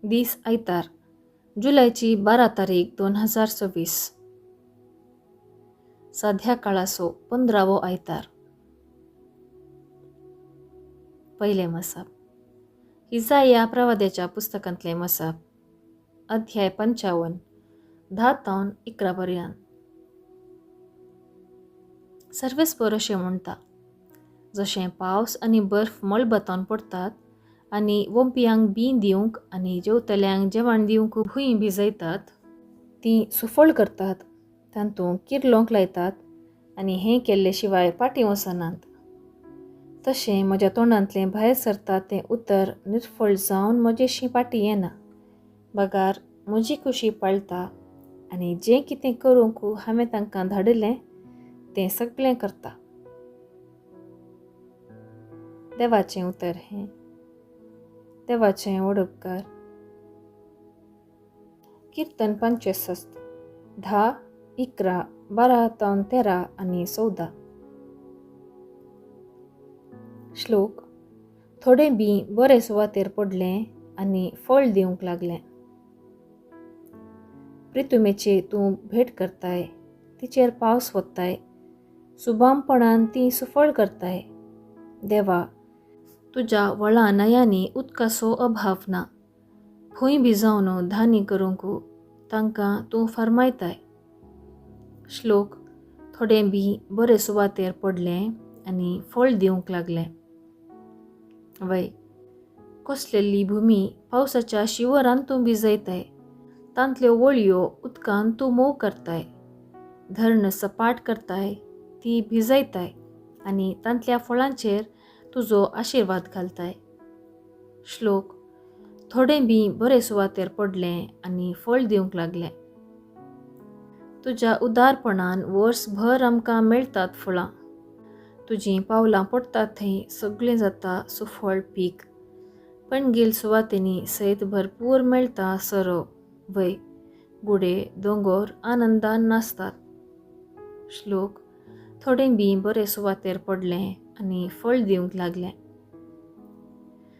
दीस आयतार, जुलयची 12 तारीख 2026. साध्या काळाचो 15वो आयतार. पयलें मसाप. इजाया प्रवाद्याच्या पुस्तकांतलें मसाप, अध्याय 55, 10 तावन 11 पर्यंत. सर्वेस्पर अशें म्हणटा, जशें पावस आनी बर्फ मळबांतावन पडटात आनी वोंपयांक बीं दिवंक आनी जेवतल्यांक जेवण दिवंक भूंय भिजयतात, तीं सुफळ करतात, तातूंत किर्लोंक लायतात आनी हें केल्ले शिवाय फाटीं वचनात, तशें म्हज्या तोंडांतलें भायर सरता तें उतर निर्फळ जावन म्हजेशी फाटीं येना, बगार म्हजी खुशी पाळटा आनी जें कितें करूंक हांवें तांकां धाडिल्लें तें सगळें करता. देवाचें उतर हें. देवाचें वडोपकार. किर्तन 65, 10, 11, 12 तावन 13 आनी 14. श्लोक. थोडें बीं बरे सुवातेर पडलें आनी फळ दिवंक लागलें. प्रितुमेची तूं भेट करताय, तिचेर पावस वत्ताय, सुबामपणान ती सुफळ करताय. देवा, तुज्या व्हळा न्हंयांनी उदकाचो अभाव ना, भूंय भिजावन धानी करूंक तांकां तूं फर्मायताय. श्लोक. थोडें बीं बरे सुवातेर पडलें आनी फळ दिवंक लागलें. वय, कसलेली भुमी पावसाच्या शिवरान तूं भिजयताय, तांतल्यो वळयो उदकान तूं मोव करताय, धरण सपाट करताय, ती भिजयताय आनी तांतल्या फळांचेर तुजो आशिर्वाद घालताय. श्लोक. थोडें बीं बरे सुवातेर पडलें आनी फळ दिवंक लागलें. तुज्या उदारपणान वर्सभर आमकां मेळटात फळां, तुजीं पावलां पडटात थंय सगळें जाता सुफळ पीक. पणगेल सुवातेंनी सयत भरपूर मेळटा सरो. वय, गुडे दोंगोर आनंदान नाचतात. श्लोक. थोडें बीं बरे सुवातेर पडलें आनी फळ दिवंक लागलें.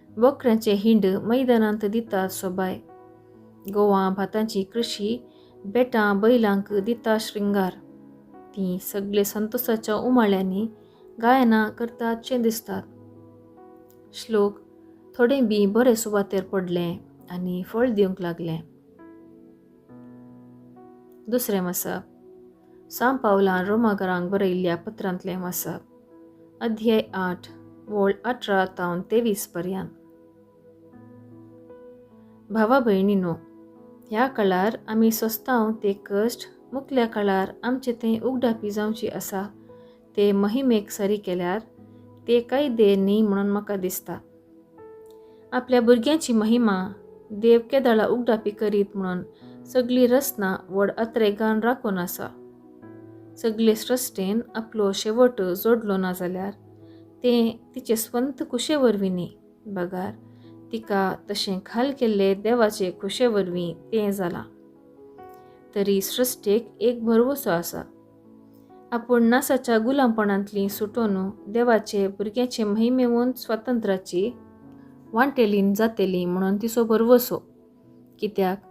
बोकऱ्यांचे हिंड मैदानांत दितात सोबाय, गोवा भातांची कृशी बेटां बैलांक दिता श्रृंगार. तीं सगळे संतोसाच्या उमाळ्यांनी गायनां करतातशें दिसतात. श्लोक. थोडें बीं बरे सुवातेर पडलें आनी फळ दिवंक लागलें. दुसरें मसाप. सांव पावलान रोमाकारांक बरयल्ल्या पत्रांतलें मसाप, अध्याय 8, वोळ 18 तावन 23 पर्यंत. भावा भयणीनो, ह्या काळार आमी सोंसतांव ते कश्ट मुखल्या काळार आमचे थंय उगडापी जावची आसा ते महिमेक सरी केल्यार ते कायदे न्ही म्हणून म्हाका दिसता. आपल्या भुरग्यांची महिमा देव केदाळा उगडापी करीत म्हणून सगळी रचना व्हड अत्रेगान राखून आसा. सगळे सृश्टेन आपलो शेवट जोडलो ना जाल्यार तें तिचे स्वंत कुशे वरवीं न्ही, बगार तिका तशें खाल केल्ले देवाचे खुशे वरवीं तें जालां. तरी सृश्टेक एक भरवसो आसा, आपूण नासाच्या गुलामपणांतली सुटोवन देवाचे भुरग्याचे महिमेवून स्वातंत्र्याची वांटेलीन जातेली म्हणून तिचो भरवसो. कित्याक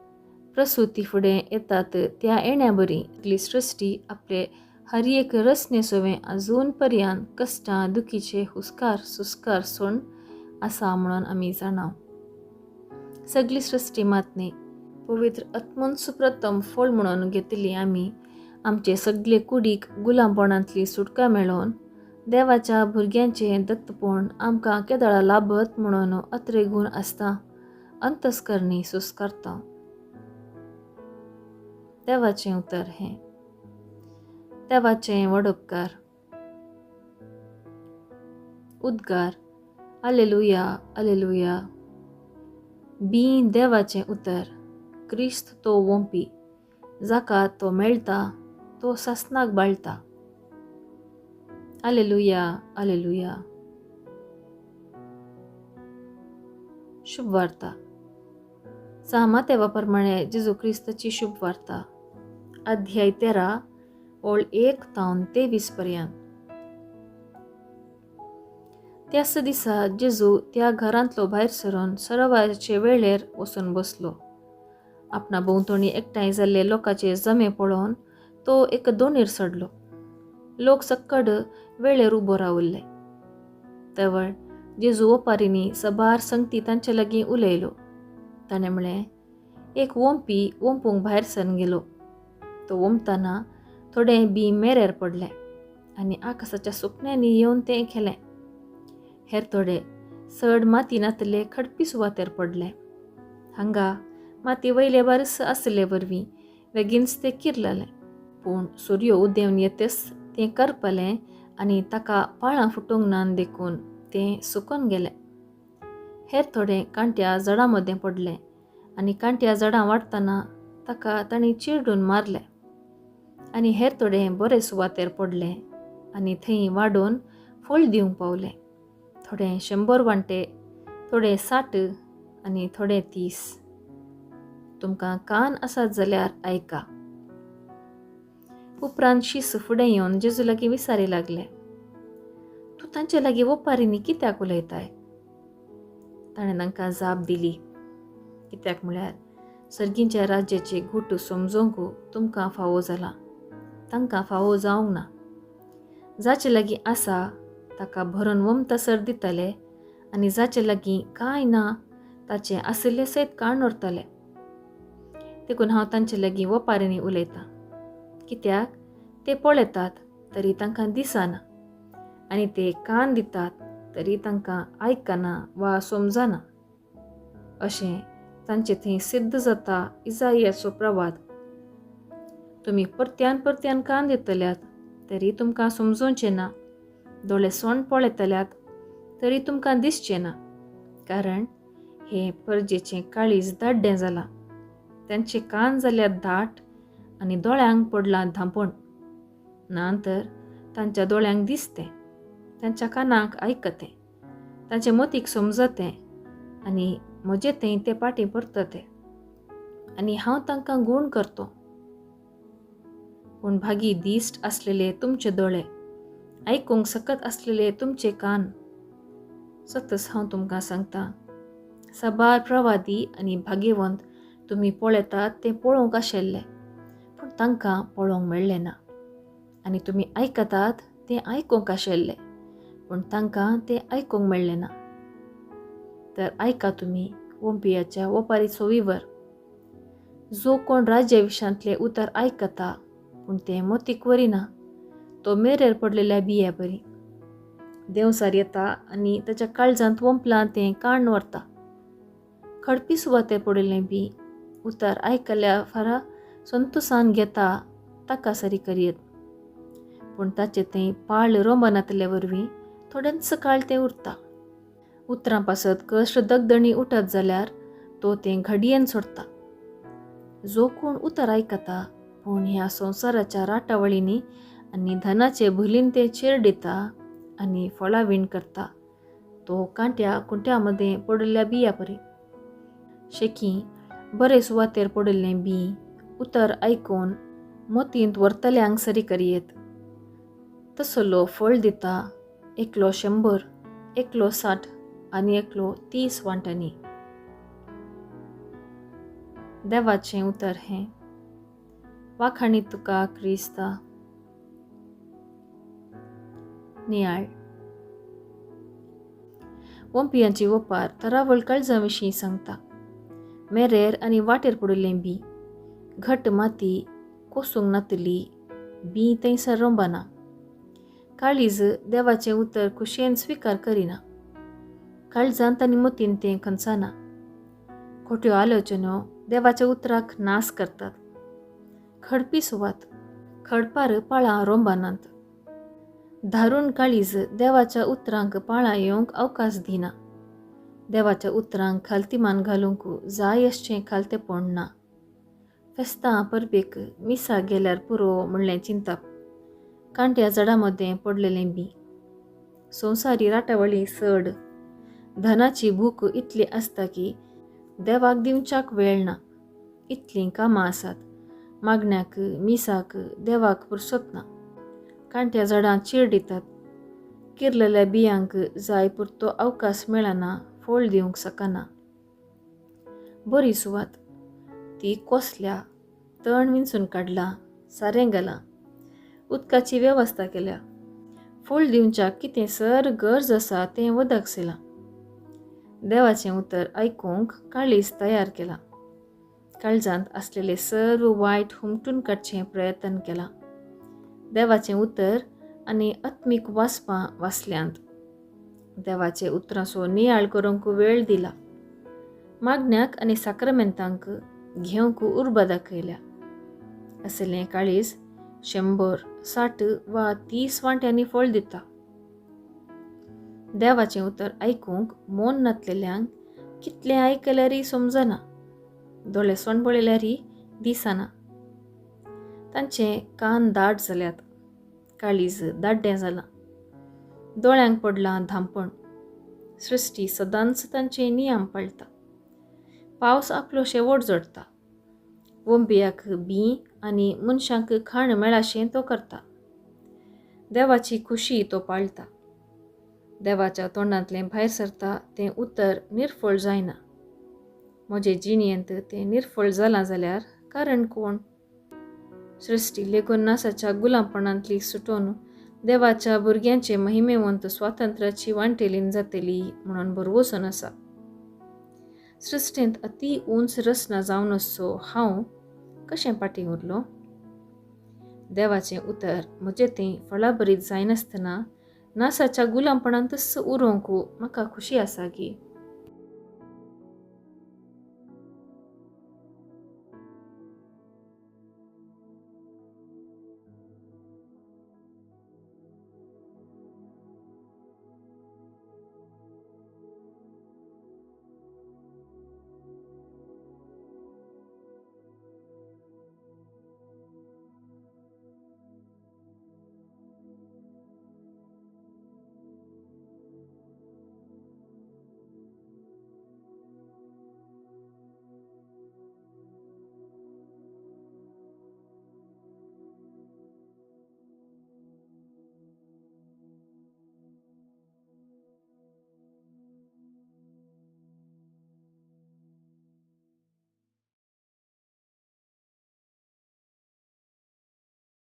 प्रसुती फुडें येतात त्या येण्या बरी सगळी सृश्टी आपले हर एक रचने सवें अजून पर्यंत कश्टां दुखीचे हुस्कार सुस्कार सोण आसा म्हणून आमी जाणाव. सगळी सृश्टी मात न्ही, पवित्र आत्मोन प्रथम फळ म्हणून घेतिल्ली आमी आमचे सगळे कुडीक गुलामपणांतली सुटका मेळोवन देवाच्या भुरग्यांचें दत्तपण आमकां केदळा लाभत म्हणून अत्रेगूण आसता अंतस्करणी सुस्कारता. देवाचें उतर हें. देवाचें वडोपकार. उद्गार. आलेलुया, आलेलुया. बीं देवाचें उतर, क्रिस्त तो वोंपी, जाका तो मेळटा तो सासनाक बाळटा. आलेलुया, आलेलुया. शुभ वार्ता. सांव मातेवा प्रमाणे जेजू क्रिस्ताची शुभ वार्ता, अध्याय 13, ओळ 1 तावन 23 पर्यंत. त्याच दिसा जेजू त्या घरांतलो भायर सरून सरोवराचे वेळेर वचून बसलो. आपणा भोंवतणी एकठांय जाल्ले लोकांचे जमे पळोवन तो एक दोणीर चडलो. लोक सक्कड वेळेर उबो रावल्ले. तवळ जेजू ओपारींनी सबार संगती तांचे लागीं उलयलो. ताणें म्हळें, एक वोंपी वोंपूंक भायर सरून गेलो. तो वोंपतना थोडें बी मेरेर पडलें आनी आकाशाच्या सुकण्यांनी येवन तें खेलें. हेर थोडे चड माती नातले खडपी सुवातेर पडले. हांगा माती वयले बारस आसले वरवीं बेगीनच तें किरलेलें. पूण सुर्यो उदेवन येतच तें करपलें आनी ताका पाळां फुटूंक ना देखून तें सुकून गेलें. हेर थोडे कांट्या झाडां मदें पडलें आनी कांट्या झाडां वाडटना ताका तांणी चिरडून मारलें. आनी हेर थोडे बरे सुवातेर पडले आनी थंय वाडून फळ दिवंक पावले. थोडे 100 वांटे, थोडे 60 आनी थोडे 30. तुमकां कान आसात जाल्यार आयका. उपरांत शीस फुडें येवन जेजू लागीं विचारी लागले, तूं तांचे लागीं ओपारींनी कित्याक उलयताय? ताणें तांकां जाप दिली, कित्याक म्हळ्यार सर्गींच्या राज्याचे घुट समजूंक तुमकां फावो जाला, तांकां फावो जावंक ना. जाचे लागीं आसा ताका भरून वमतासर दितले आनी जाचे लागीं कांय ना ताचें आशिल्लें सयत काण व्हरतले. देखून हांव तांचे लागीं ओपारींनी उलयतां, कित्याक ते पळयतात तरी तांकां दिसना आनी ते कान दितात तरी तांकां आयकना वा समजना. अशें तांचे थंय सिद्ध जाता इजायाचो प्रवाद. तुमी परत्यान परत्यान कान दितल्यात तरी तुमकां समजोवचें ना, दोळे सोंड पळयतल्यात तरी तुमकां दिसचें ना, कारण हें परजेचें काळीज दाड्डें जालां, तांचे कान जाल्यात दाट आनी दोळ्यांक पडलां धांपण. ना तर तांच्या दोळ्यांक दिसतें, तांच्या कानाक आयकतें, तांचे मतीक समजतें आनी म्हजे थंय ते पाटी परतते आनी हांव तांकां गूण करतो. पूण भागी दिश्ट आसलेले तुमचे दोळे, आयकूंक सकत आसलेले तुमचे कान. सतच हांव तुमकां सांगता, साबार प्रवादी आनी भाग्यवंत तुमी पळयतात तें पळोवंक आशिल्ले, पूण तांकां पळोवंक मेळ्ळें ना, आनी तुमी आयकतात तें आयकूंक आशिल्ले, पूण तांकां तें आयकूंक मेळ्ळें ना. तर आयका तुमी वोंपियाच्या ओपारीचो विवर. जो कोण राज्या विशांतलें उतर आयकता पूण तें मोतीक वरिना, तो मेरेर पडलेल्या बिया बरी. देंवसार येता आनी ताच्या काळजांत वोंपलां तें काण व्हरता. खडपी सुवातेर पडिल्लें बी उतर आयकल्या फारा संतोसान घेता ताका सरी करयेत, पूण ताचें तें पाळ रोमनातले वरवीं थोडेंच काळ तें उरता. उतरां पासत कश्ट दगदणी उठत जाल्यार तो तें घडयेन सोडटा. जो कोण उतर आयकता पूण ह्या संवसाराच्या राटावळींनी आनी धनाचे भुलीन तें चिरडिता आनी फळां वीण करता, तो कांट्या कुंट्या मदें पडिल्ल्या बिया परी. शेकी बरे सुवातेर पडिल्लें बी उतर आयकून मोतींत व्हरतल्यांक सरी करयेत. तसलो फळ दिता, एकलो 100, एकलो 60 आनी एकलो 30 वांट्यांनी. देवाचें उतर हें. वाखाणी तुका क्रिस्ता. नियाळ. वोंपियांची ओपार तरावळ काळजां विशीं सांगता. मेरेर आनी वाटेर पडिल्लें बी, घट माती कोसूंक नातली बी थंयसर रोंबना. काळीज देवाचें उतर खुशयेन स्विकार करिना. काळजांत आनी मतीन तें खंचाना. खोट्यो आलोचन्यो देवाच्या उतराक नास करतात. खडपी सुवात, खडपार पाळां रोंबानात. धारून काळीज देवाच्या उतरांक पाळां येवंक अवकाश दिना. देवाच्या उतरांक खालतीमान घालूंक जाय अशें खालतेपण ना. फेस्तां परबेक मिसा गेल्यार पुरो म्हणलें चिंताप. कांट्या झाडां मदें पडलेलें बी. संवसारी राटावळी चड, धनाची भूक इतली आसता की देवाक दिवच्याक वेळ ना. इतलीं कामां आसात, मागण्याक मिसाक देवाक पुरसत ना. कांट्या झाडां चिरडितात. किरलेल्या बियांक जाय पुरतो अवकाश मेळना, फळ दिवंक शकना. बरी सुवात ती कोसल्या, तण विंचून काडलां, सारें घालां, उदकाची वेवस्था केल्या, फळ दिवच्याक कितें सर गरज आसा तें वदक सेलां. देवाचें उतर आयकूंक काळीज तयार केलां. काळजांत आसलेले सर्व वायट हुमटून काडचें प्रयत्न केलां. देवाचें उतर आनी आत्मीक वाचपां वाचल्यांत. देवाचे उतरांचो नियाळ करूंक वेळ दिला. मागण्याक आनी साक्रमेंतांक घेवंक उर्बा दाखयल्या. असलें काळीज 100, 60 वा 30 वांट्यांनी फळ दिता. देवाचें उतर आयकूंक मन नातलेल्यांक कितलें आयकल्यारय समजना, दोळे सोंडबळयल्यारय दिसना. तांचे कान दाट जाल्यात, काळीज दाड्डें जालां, दोळ्यांक पडलां धांपण. सृश्टी सदांच तांचे नियम पाळटा. पावस आपलो शेवट जोडटा. वंबियाक बी आनी मनशांक खाण मेळाशें तो करता. देवाची खुशी तो पाळटा. देवाच्या तोंडांतलें भायर सरता तें उतर निर्फळ जायना. म्हजे जिणेंत तें निर्फळ जालां जाल्यार कारण कोण? सृश्टी लेगून नासाच्या गुलामपणांतली सुटोवन देवाच्या भुरग्यांचे महिमेवंत स्वातंत्र्याची वांटेलीन जातली म्हणून भरवंसून आसा. सृश्टींत अती उंच रचना जावन आसचो हांव कशें फाटीं उरलो? देवाचें उतर म्हजें तें फळाभरीत जायनासतना नासाच्या गुलामपणांतच उरोवंक म्हाका खुशी आसा की?